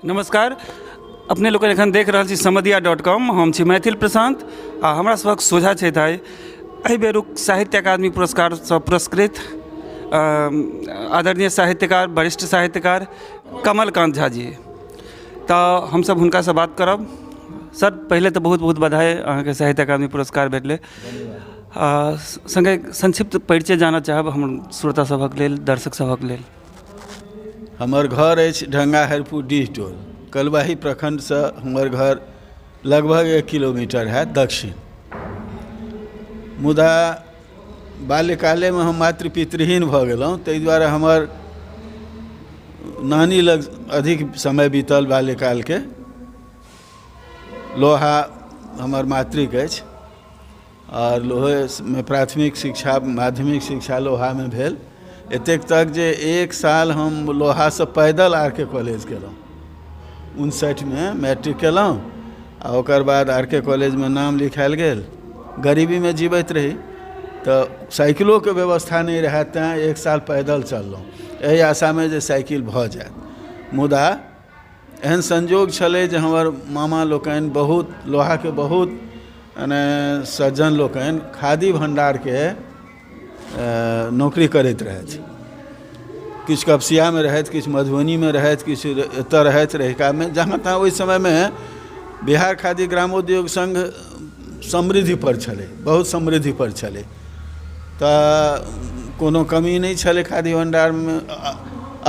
नमस्कार, अपने लोकनि एखन देख रहल छी समदिया डॉट कॉम। हम छी मैथिल प्रशान्त आ हमरा सभक सोझा छथि आइ एहि बेरुक साहित्य अकादमी पुरस्कारसँ पुरस्कृत आदरणीय साहित्यकार, वरिष्ठ साहित्यकार कमलकान्त झा जी। तऽ हमसभ हुनकासँ बात करब। सर, पहिले तऽ बहुत बहुत बधाई, अहाँके साहित्य अकादमी पुरस्कार भेटलै। आ सङ्गे संक्षिप्त परिचय जानऽ चाहब हम श्रोता सभक लेल, दर्शक सभक लेल। हमर घर अछि ढङ्गा हरिपुर डीह टोल, कलुआही प्रखण्डसँ हमर घर लगभग 1 किलोमीटर हैत दक्षिण। मुदा बाल्यकालेमे हम मातृ पितृहीन भऽ गेलहुँ, ताहि दुआरे हमर नानी लग अधिक समय बीतल बाल्यकालके। लोहा हमर मातृक अछि आओर लोहेमे प्राथमिक शिक्षा, माध्यमिक शिक्षा लोहामे भेल। एतेक तक जे एक साल हम लोहासँ पैदल आर के कॉलेज गेलहुँ। 59मे मैट्रिक केलहुँ आ ओकर बाद आर के कॉलेजमे नाम लिखायल गेल। गरीबीमे जीबैत रही तऽ साइकिलोके व्यवस्था नहि रहए, तैँ एक साल पैदल चललहुँ एहि आशामे जे साइकिल भऽ जायत। मुदा एहन संयोग छलै जे हमर मामा लोकनि बहुत लोहाके बहुत मने सज्जन लोकनि खादी भण्डारके नौकरी करैत रहथि। किछु कपसियामे रहथि, किछु मधुबनीमे रहथि, किछु एतऽ रहथि रहिकामे, जहाँ तहाँ। ओहि समयमे बिहार खादी ग्रामोद्योग संघ समृद्धिपर छलै, बहुत समृद्धिपर छलै, तऽ कोनो कमी नहि छलै। खादी भण्डारमे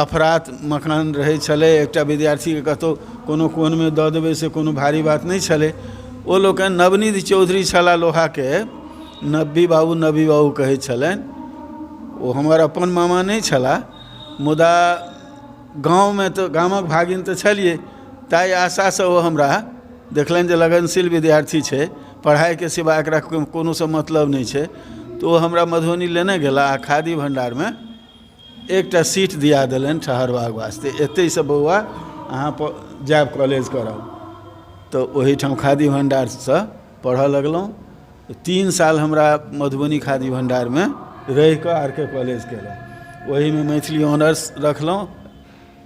अफरात मकान रहै छलै। एकटा विद्यार्थीके कतहु कोनो कोनमे दऽ देबै से कोनो भारी बात नहि छलै। ओ लोकनि नवनीत चौधरी छलाह लोहाके, नब्बी बाबू, नबी बाबू कहै छलनि। ओ हमर अपन मामा नहि छलाह, मुदा गाँवमे तऽ गामक भागिन तऽ छलियै, ताहि आशासँ ओ हमरा देखलनि जे लगनशील विद्यार्थी छै, पढ़ाइके सिवा एकरा कोनोसँ मतलब नहि छै, तऽ ओ हमरा मधुबनी लेने गेला आ खादी भण्डारमे एकटा सीट दिया देलनि ठहरबाक वास्ते। एतहिसँ बौआ अहाँ जायब कॉलेज करब। तऽ ओहिठाम खादी भण्डारसँ पढ़ऽ लगलहुँ। 3 साल हमरा मधुबनी खादी भण्डारमे रहिकऽ आर के कॉलेज केलहुँ। ओहिमे मैथिली ऑनर्स रखलहुँ।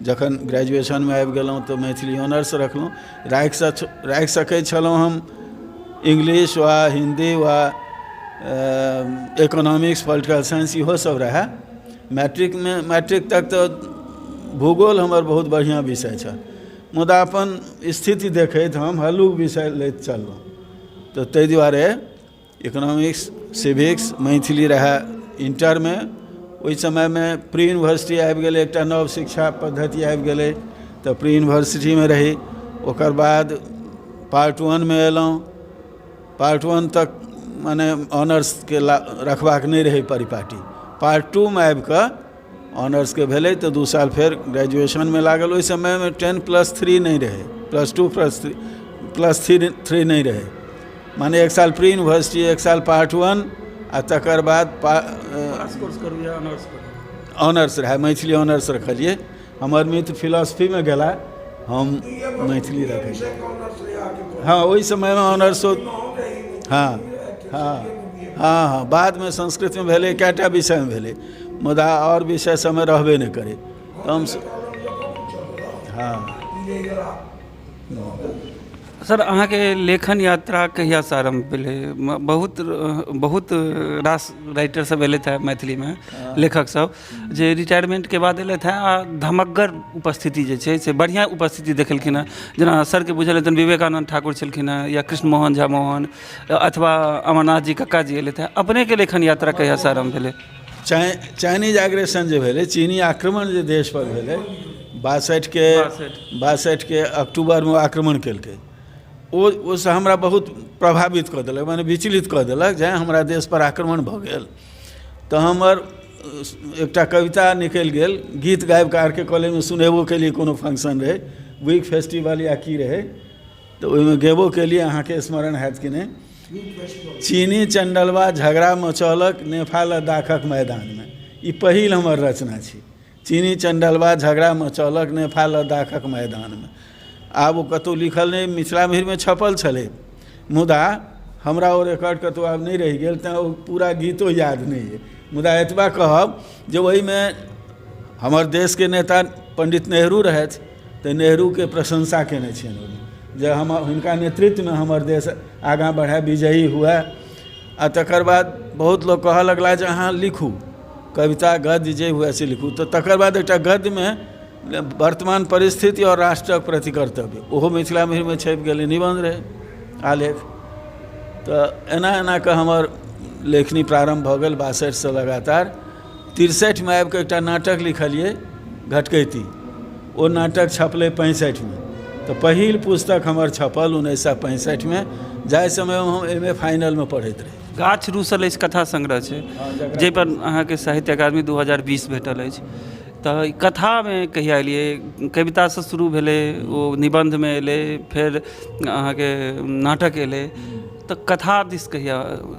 जखन ग्रेजुएशनमे आबि गेलहुँ तऽ मैथिली ऑनर्स रखलहुँ। राखि सकै छलहुँ हम इंग्लिश वा हिन्दी वा इकोनॉमिक्स, पोलिटिकल साइंस, इहो सब रहए। मैट्रिकमे, मैट्रिक तक तऽ भूगोल हमर बहुत बढ़िआँ विषय छल, मुदा अपन स्थिति देखैत हम हल्लुक विषय लैत चललहुँ। तऽ ताहि दुआरे इकोनॉमिक्स, सिविक्स, मैथिली रहए इण्टरमे। ओहि समयमे प्री यूनिवर्सिटी आबि गेलै, एकटा नव शिक्षा पद्धति आबि गेलै, तऽ प्री यूनिवर्सिटीमे रही। ओकर बाद पार्ट वनमे अयलहुँ। पार्ट वन तक मने ऑनर्सके रखबाक नहि रहै परिपाटी। पार्ट टूमे आबि कऽ ऑनर्सके भेलै, तऽ 2 साल फेर ग्रेजुएशनमे लागल। ओहि समयमे 10+3 नहि रहै, +2 +3 नहि रहै। मने एक साल प्री यूनिवर्सिटी, एक साल पार्ट वन आ तकर बाद ऑनर्स रहै। मैथिली ऑनर्स रखलियै। हमर मित्र फिलोसफीमे गेला, हम मैथिली रखलियै। हँ, ओहि समयमे ऑनर्सो। हँ हँ हँ हँ बादमे संस्कृतमे भेलै, कए टा विषयमे भेलै, मुदा आओर विषय सबमे रहबे नहि करै। तऽ हम हँ। सर, अहाँके लेखन यात्रा कहियासँ आरम्भ भेलै? बहुत बहुत रास राइटर सब एलथि हेँ मैथिलीमे, लेखक सब जे रिटायरमेन्टके बाद एलथि हेँ आ धमग्गर उपस्थिति जे छै से बढ़िआँ उपस्थिति देखेलखिन हेँ। जेना सरके बुझल हेतनि, विवेकानन्द ठाकुर छलखिन हेँ या कृष्ण मोहन झा मोहन अथवा अमरनाथ जी कक्का जी एलथि हेँ। अपनेके लेखन यात्रा कहियासँ आरम्भ भेलै? चाइनीज एग्रेशन जे भेलै, चीनी आक्रमण जे देशपर भेलै 62के, 62के अक्टूबरमे आक्रमण केलकै, ओ ओहिसँ हमरा बहुत प्रभावित कऽ देलक, मने विचलित कऽ देलक जे हमरा देशपर आक्रमण भऽ गेल। तऽ हमर एकटा कविता निकलि गेल। गीत गाबिकऽ आर के कॉलेजमे सुनेबो केलियै। कोनो फंक्शन रहै, वीक फेस्टिवल या की रहै, तऽ ओहिमे गेबो केलियै। अहाँके स्मरण हैत कि नहि, चीनी चण्डलबा झगड़ा मचौलक नेफा लद्दाखक मैदानमे। ई पहिल हमर रचना छी। चीनी चण्डलबा झगड़ा मचौलक नेफा लद्दाखक मैदानमे। आब ओ कतहु लिखल नहि, मिथिला मिहिरमे छपल छलै, मुदा हमरा ओ रिकॉर्ड कतहु आब नहि रहि गेल, तैँ ओ पूरा गीतो याद नहि अइ। मुदा एतबा कहब जे ओहिमे हमर देशके नेता पण्डित नेहरू रहथि। तऽ नेहरूके प्रशंसा कयने छियनि ओहिमे जे हम हुनका नेतृत्वमे हमर देश आगाँ बढ़य, विजयी हुए। आ तकर बाद बहुत लोक कहऽ लगला जे अहाँ लिखू कविता, गद्य जे हुए से लिखू। तऽ तकर बाद एकटा गद्यमे वर्तमान परिस्थिति आओर राष्ट्रक प्रति कर्तव्य, ओहो मिथिला मिहिरमे छपि गेलै, निबन्ध रहै, आलेख। तऽ एना एना कऽ हमर लेखनी प्रारम्भ भऽ गेल 62सँ लगातार। 63मे आबि कऽ एकटा नाटक लिखलियै, घटकैती। ओ नाटक छपलै 65मे। तऽ पहिल पुस्तक हमर छपल 1965मे, जाहि समयमे हम एम ए फाइनलमे पढ़ैत रही। गाछ रूसल अछि कथा संग्रह छै, जाहिपर अहाँके साहित्य अकादमी 2020 भेटल अछि। तऽ ई कथामे कहिया एलियै? कवितासँ शुरू भेलै, ओ निबन्धमे एलै, फेर अहाँके नाटक एलै, तऽ कथा दिस कहिया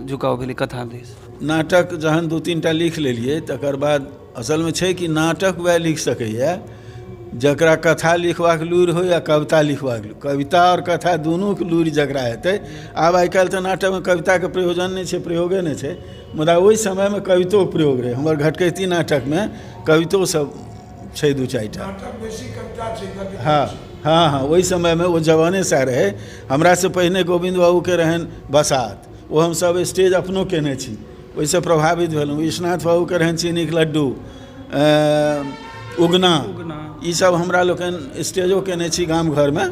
झुकाव भेलै कथा दिस? नाटक जहन 2-3 टा लिख लेलियै तकर बाद असलमे छै कि नाटक वएह लिख सकैए जकरा कथा लिखबाक लूरि होइ आ कविता लिखबाक लूरि। कविता आओर कथा दुनूके लूरि जकरा हेतै। आब आइ काल्हि तऽ नाटकमे कविताके प्रयोजन नहि छै, प्रयोगे नहि छै, मुदा ओहि समयमे कवितोके प्रयोग रहै। हमर घटकैती नाटकमे कवितो सब छै 2-4 टा। हँ हँ हँ, ओहि समयमे ओ जवाने सएह रहै। हमरासँ पहिने गोविन्द बाबूके रहनि बसात, ओ हमसब स्टेज अपनो कयने छी, ओहिसँ प्रभावित भेलहुँ। विश्वनाथ बाबूके रहनि चीनीके लड्डू, उगना, ईसब हमरा लोकनि स्टेजो कयने छी गाम घरमे।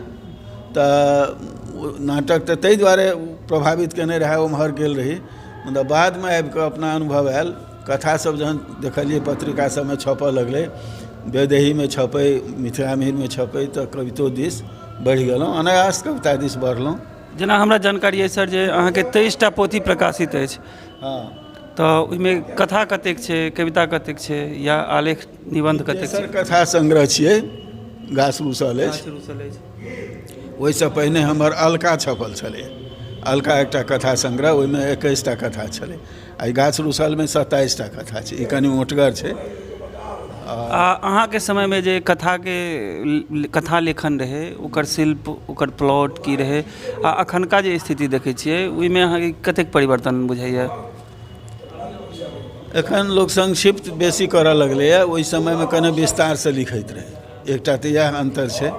तऽ नाटक तऽ ताहि दुआरे प्रभावित कयने रहए, ओम्हर गेल रही। मुदा बादमे आबिकऽ अपना अनुभव आयल, कथा सब जहन देखलियै पत्रिका सबमे छपऽ लगलै, वैदेहीमे छपै, मिथिला मिहिरमे छपै, तऽ कवितो दिस बढ़ि गेलहुँ, अनायास कविता दिस बढ़लहुँ। जेना हमरा जानकारी अछि सर जे अहाँके 23टा पोथी प्रकाशित अछि। हँ। तऽ ओहिमे कथा कतेक छै, कविता कतेक छै, या आलेख निबन्ध कतेक छै? कथा संग्रह छियै, गाछ रूसल अछि। ओहिसँ पहिने हमर अलका छपल छलै, अलका एकटा कथा संग्रह, ओहिमे 21टा कथा छलै। आ ई गाछ रूसलमे 27टा कथा छै, ई कनि मोटगर छै। आ अहाँके समयमे जे कथाके कथा लेखन रहै, ओकर शिल्प, ओकर प्लॉट की रहै, आ अखनका जे स्थिति देखै छियै ओहिमे अहाँके कतेक परिवर्तन बुझाइए? एखन लोक संक्षिप्त बेसी करऽ लगलैए, ओहि समयमे कने विस्तारसँ लिखैत रहै। एकटा तऽ इएह अन्तर छै,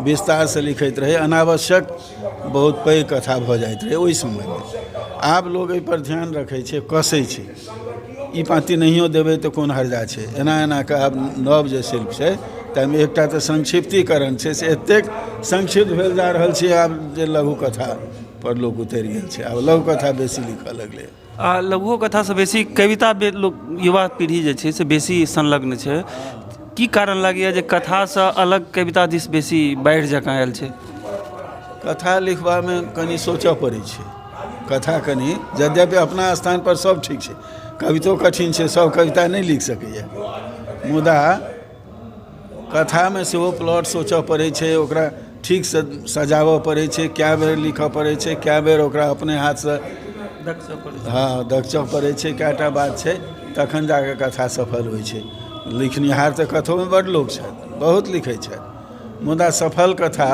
विस्तारसँ लिखैत रहै, अनावश्यक बहुत पैघ कथा भऽ जाइत रहै ओहि समयमे। आब लोक एहिपर ध्यान रखै छै, कसै छै, ई पाँति नहियो देबै तऽ कोन हर्जा छै, एना एना कऽ आब नव जे शिल्प छै ताहिमे एकटा तऽ संक्षिप्तीकरण छै, से एतेक संक्षिप्त भेल जा रहल छै आब जे लघु कथा पर लोक उतरि गेल छै, आब लघु कथा बेसी लिखऽ लगलै। आ लघुओ कथासँ बेसी कविता लोक युवा पीढ़ी जे छै से बेसी संलग्न छै। की कारण लागैए जे कथासँ अलग कविता दिस बेसी बाढ़ि जकाँ आयल छै? कथा लिखबामे कनि सोचऽ पड़ै छै। कथा कनि यद्यपि अपना स्थानपर सब ठीक छै, कवितो कठिन छै, सब कविता नहि लिख सकैए, मुदा कथामे सेहो प्लॉट सोचऽ पड़ै छै, ओकरा ठीकसँ सजाबऽ पड़ै छै, कए बेर लिखऽ पड़ै छै, कए बेर ओकरा अपने हाथसँ हँ दकचऽ पड़ै छै, कए टा बात छै, तखन जाकऽ कथा सफल होइ छै। लिखनिहार तऽ कथोमे बड्ड लोक छथि, बहुत लिखै छथि, मुदा सफल कथा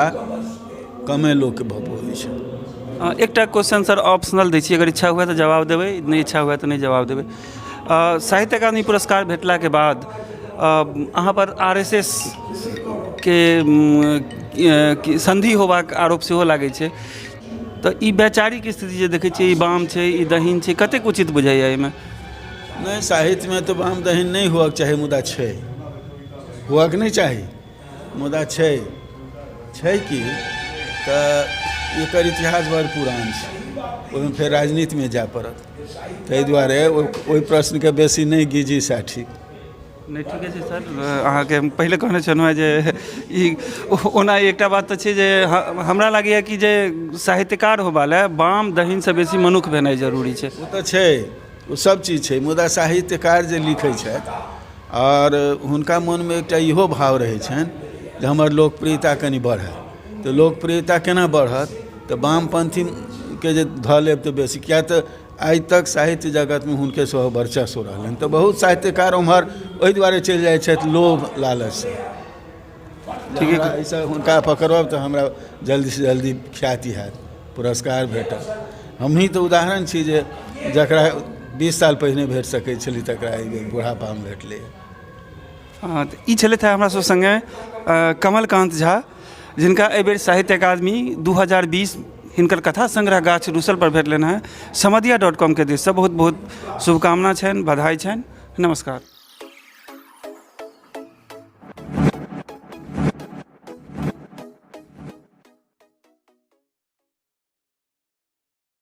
कमे लोकके भऽ पबै छै। एकटा क्वेश्चन सर ऑप्शनल दै छी, अगर इच्छा हुए तऽ जवाब देबै, नहि इच्छा हुए तऽ नहि जवाब देबै। साहित्य अकादमी पुरस्कार भेटलाके बाद अहाँ पर आर एस एस के सन्धि होबाक आरोप सेहो लागै छै, तऽ ई वैचारिक स्थिति जे देखै छियै, ई वाम छै, ई दहिन छै, कतेक उचित बुझाइए एहिमे? नहि, साहित्यमे तऽ वाम दहिन नहि हुअके चाही, मुदा छै, हुअके नहि चाही मुदा छै। छै की तऽ एकर इतिहास बड़ पुरान छै, ओहिमे फेर राजनीतिमे जाय पड़त, ताहि दुआरे ओहि प्रश्नके बेसी नहि गिजी सएह ठीक। नहि, ठीके छै सर। अहाँके हम पहिले कहने छलहुँ हेँ जे ई ओना एकटा बात तऽ छै जे हमरा लागैए कि जे साहित्यकार होबा लए वाम दहिनसँ बेसी मनुख भेनाइ जरूरी छै। ओ तऽ छै, ओ सब चीज छै, मुदा साहित्यकार जे लिखै छथि आओर हुनका मोनमे एकटा इहो भाव रहै छनि जे हमर लोकप्रियता कनि बढ़य, तऽ लोकप्रियता केना बढ़त तऽ वामपन्थीके जे धऽ लेब तऽ बेसी, किएक तऽ आइ तक साहित्य जगतमे हुनके सभक वर्चस्व रहलनि, तऽ बहुत साहित्यकार ओम्हर ओहि दुआरे चलि जाइ छथि लोभ लालचसँ। ठीके। एहिसँ हुनका पकड़ब तऽ हमरा जल्दीसँ जल्दी ख्याति हैत, पुरस्कार भेटत। हमहीँ तऽ उदाहरण छी जे जकरा 20 साल पहिने भेट सकै छलै तकरा एहि बेर बुढ़ापामे भेटलै। हँ, तऽ ई छलथि हेँ हमरा सब सङ्गे कमलकान्त झा, जिनका एहिबेर साहित्य अकादमी 2020 हिनकर कथा संग्रह गाछ रूसल पर भेटलनि हेँ। समदिया डॉट कॉमके दिससँ बहुत बहुत शुभकामना छनि, बधाई छनि। नमस्कार।